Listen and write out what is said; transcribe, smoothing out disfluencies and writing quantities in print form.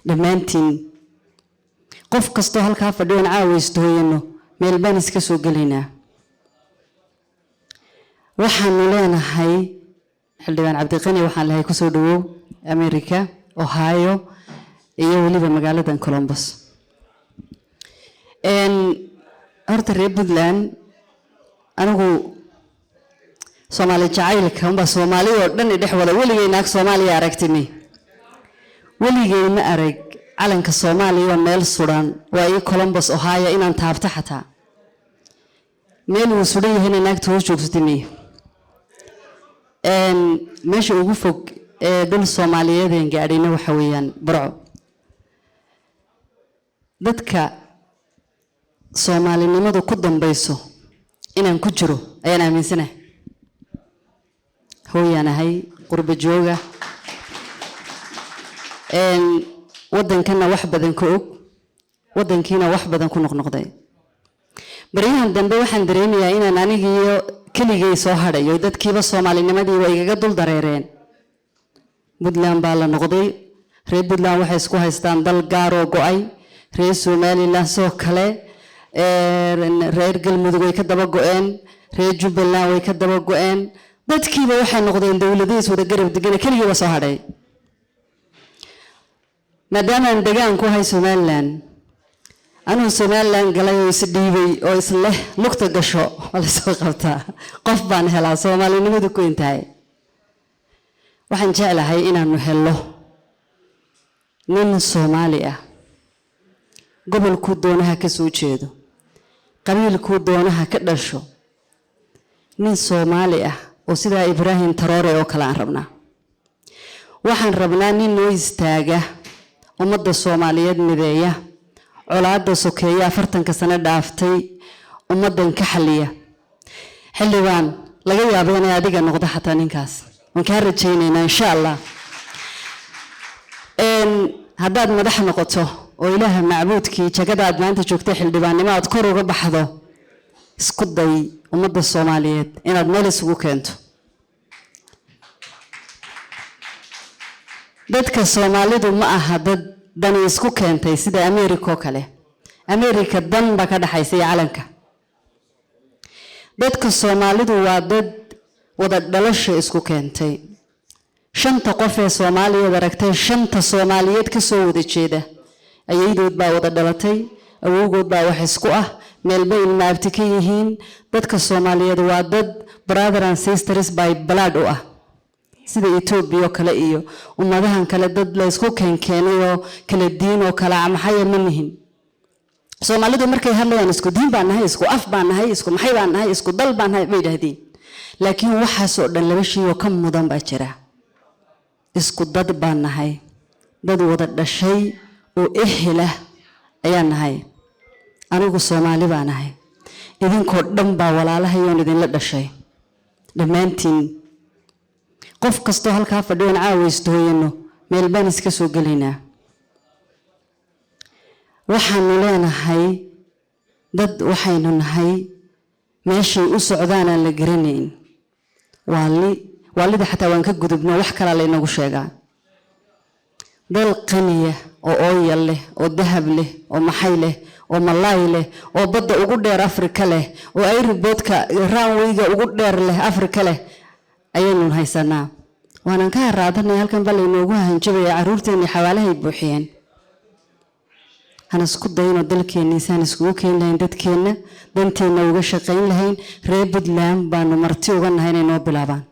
Dhammaantiin, qof kastoo halkaa fadhiyoon caawa istooyano, meel baan iska soo gelaynaa. Waxaanu leenahay, Xildhibaan Cabdiqani, waxaan lahay kusoo dhawow America, Ohio iyo weliba magaaladan Columbus. Horta reer Puntland, anigu Soomaali jacaylka unbaa Soomaali oo dhan i dhex wada. Weligay naag Soomaaliya aragtimi, weligay ma arag calanka Soomaaliya oo meel suran. Waa ii Columbus, Ohio, inaan taabto xataa meel uu suran yahayna naagta hoos joogsatimi. Meesha ugu fog ee dhul Soomaaliyeedeen gaadhayna waxa weeyaan Burco. Dadka Soomaalinimadu ku dambayso inaan ku jiro ayaan aaminsanahay. Hooyaan ahay, qurba jooga, waddankanna wax badan ka og, waddankiina wax badan ku noqnoqday. Baryahan dambe waxaan dareemayaa inaan anigiiyo keligay soo hadhayo, dadkiiba Soomaalinimadiiba igaga dul dareereen. Puntland baa la noqday. Reer Puntland waxay isku haystaan dal gaaroo go'ay, reer Somaliland soo kale, reer Galmudug way ka daba go'een, reer Jubbaland way ka daba go'een. Dadkiiba waxay noqdeen dowladihiis wada garab degana, keligiiba soo hadhay. Maadaamaan degaan ku ahay Somaliland, anuu Somaliland galay oo is dhiibay oo isleh lugta gasho waa lasoo qabtaa, qof baan helaa Soomaalinimadu ku intahay. Waxaan jeclahay inaanu hello nin Soomaali ah, gobolkuu doonaha ka soo jeedo, qabiilkuu doonaha ka dhasho, nin Soomaali ah oo sidaa Ibraahim Taroore oo kale aan rabnaa. Waxaan rabnaa nin noo istaaga, ummadda Soomaaliyeed mideeya, colaadda sokeeya 40-ka sano dhaaftay ummaddan ka xalliya. Xildhibaan, laga yaabo inay adiga noqdo xataa ninkaas. Waan kaa rajaynaynaa, insha Allah. Haddaad madax noqoto oo Ilaaha macbuudkii jagada aad maanta joogtay xildhibaannimo aad kor uga baxdo, isku day ummadda Soomaaliyeed inaad meel isugu keento. Dadka Soomaalidu ma aha dad dani isku keentay sida Ameerika oo kale. Ameerika dan baa ka dhaxaysa iyo calanka. Dadka Soomaalidu waa dad wada dhalasha isku keentay. Shanta qof ee Soomaaliyeed aragtay, shanta Soomaaliyeed ka soo wada jeeda, ayaydood baa wada dhalatay, awowgood baa wax isku ah, meelbay ilmaabti ka yihiin. Dadka Soomaaliyeed waa dad brother and sisters by blood u ah, sida Etoobiya oo kale iyo ummadahan kale. Dad la isku keenkeenay oo kala diin oo kala maxaya ma nihin. Soomaalidu markay hadlayaan, isku diin baan nahay, isku af baan nahay, isku maxay baan nahay, isku dal baan nahay, bay yidhaahdeen. Laakiin waxaasoo dhan laba shay oo ka mudan baa jira. Isku dad baan nahay, dad wada dhashay oo ehelah ayaan nahay. Anigu Soomaali baa nahay, idinkoo dhan baa walaalahayoon idinla dhashay. Dhammaantiin, qof kastoo halkaa fadhiyoon caawa istooyano, meel baan iska soo gelaynaa. Waxaanu leenahay, dad waxaynu nahay meeshay u socdaanaan la garanayn. Waali waalida xataa waan ka gudubno, wax kalaa laynagu sheegaa. Dal qaniya oo oil leh oo dahab leh oo maxay leh oo malaay leh oo badda ugu dheer Afrika leh oo airportka runwayga ugu dheer leh Afrika leh ayaynu haysanaa. Waanan ka haraadanay. Halkan baa laynoogu hanjabaya, carruurteenii xawaalahay buuxiyeen. Han isku dayno dalkeenni saan iskugu keeni lahayn, dadkeenna danteenna uga shaqayn lahayn. Reer Puntland baanu marti uga nahay inay noo bilaabaan.